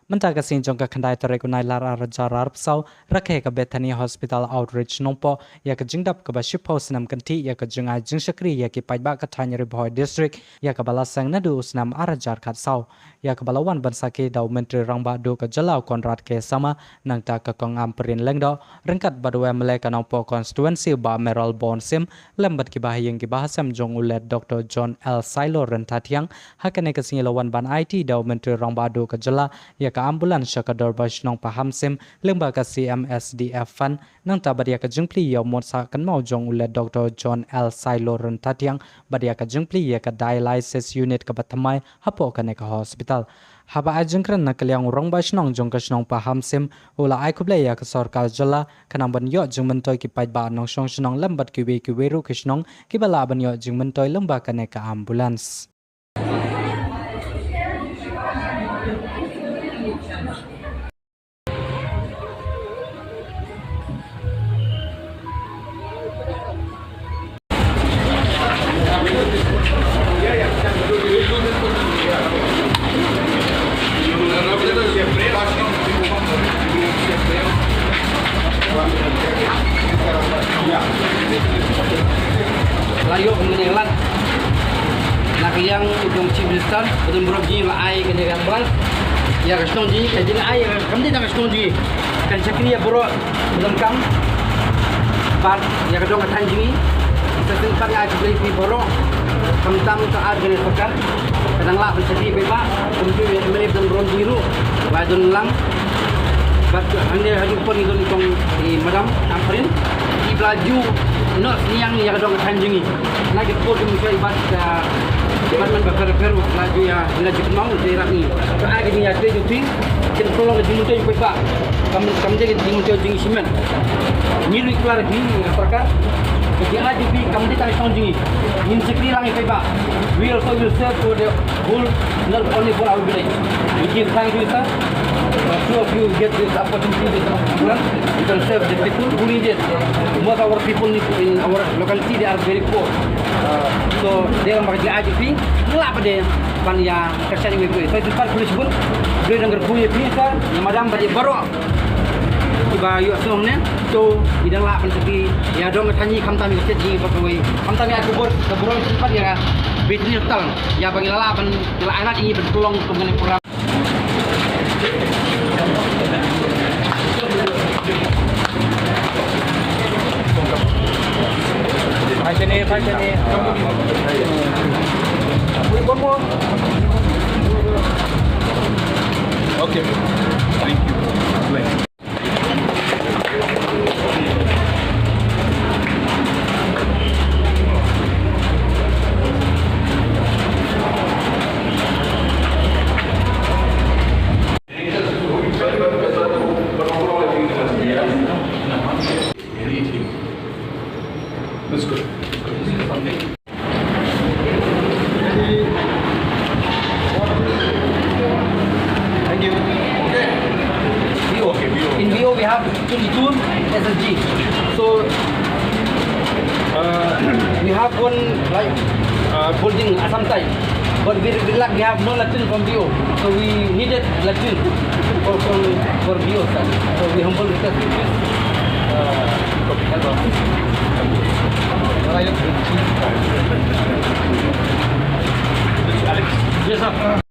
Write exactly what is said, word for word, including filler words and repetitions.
Mynta ka sngi jong ka khyndai tarik u Nailar arhajar arphew saw, rakhe ka Bethany Hospital Outreach Nongpoh ïa ka jingdap kaba shiphew snem kynthih ïa ka jingai jingshakri ïa ki paidbah ka thaiñ Ri Bhoi District, ïa kaba la seng naduh u snem arhajar khatsaw. Ïa kaba la wan ban sakhi da u Myntri Rangbah Duh ka jylla u Conrad K Sangma, nangta ka Kong Ampareen Lyngdoh, ryngkat bad u M L A ka Nongpoh Constituency u Bah Mayralborn Syiem, lem bad ki bahaïing ki bahasem jong u late Doctor John L Sailo Ryntathiang. Ha kane ka sngi la wan ban aiti da u Myntri Rangbah Duh ka jylla ïa ka ambulance sha ka Dorbar Shnong Pahamsyiem lyngba ka C M S D F fund, nangta bad ïa ka jingplie ïa u mot sah kynmaw jong u late Doctor John L Sailo Ryntathiang, bad ïa ka jingplie ïa ka dialysis unit kaba thymmai hapoh kane ka hospital. Haba ai jingkren na ka liang u Rangbah Shnong jong ka shnong Pahamsyiem u la ai khublei ïa ka sorkar jylla khnang ban ïoh jingmyntoi ki paidbah nongshong shnong lem bad kiwei kiwei ruh ki shnong kiba lah ban ïoh jingmyntoi lyngba kane ka ambulance. La ïoh mynne lad na ka liang u jong Chief Minister, ba don burom jong ngi la ai kane ka ambulance ïa ka shnong jong ngi, ka jingaiei kam dei tang ka shnong jong ngi, kan shakri ïa baroh ki donkam bad ïa ka dong ka thaiñ jong ngi. Sa shisien pat nga ai khublei ïa phi baroh, khamtam ka ar kane ka sorkar ka dang lah ban shakri ïa phi ba kum tu ïa M L A ba don burom jong ngi ruh ba don lang. Bad hangne haduh pun ngi don i kong i Madam Ampareen, i ba la ju noh synñiang ïa ka dong ka thaiñ jong ngi. Na ki por ki mynshuwa i bat, ah, i bat man ba pher pher, la ju ïa, la ju kynmaw, ju ïarap ngi. Ka ai ka jingïathuh jong phi, kan pynlong ka jingmyntoi jong phi ba kam, kam dei ka jingmyntoi jong ngi shimet. Ngi ruh i klar ngi, ngi ka sorkar, ka jingai jong phi kam dei tang shnong jong ngi. Ngin shakri lang ïa phi ba. We also will serve for the whole, not only for our village. We give thanks to you, sir. Uh, two of you get this opportunity, this opportunity. You can serve the people who need it. Most of our people need in our locality, they are very poor. Uh, so, dei lang ba ka jingai jong phi, ngi lah pat de ban ïa kyrshan ïa phi. So, it's a privilege, good. Great hunger for you, sir. Ïa madam bad ïa baroh kiba ïohsngew hangne. To, ngi dang lah ban shakri ïa dong ka thaiñ ngi, khamtam ïa ka state jong ngi baroh kawei. Khamtam ïa ka bor, ka bor shisien pat ïa ka Bethany Hospital. Ïa ba ngi la lah ban, ngi la ai lad ïa ngi ban pynlong kum kane ka program. Bye, Shani. Bye, Shani. Wait, one more. Okay. Thank you. Bless. That's good. Thank you. Okay. V O. Okay, V O. In V O we have twenty-two S S G. So, uh, we have one, like, uh, building Assam type. But we, we lack, we have no latrine from V O. So we needed latrine for, for, for V O, sir. So we humble request you, please, uh, help us. Yes, sir.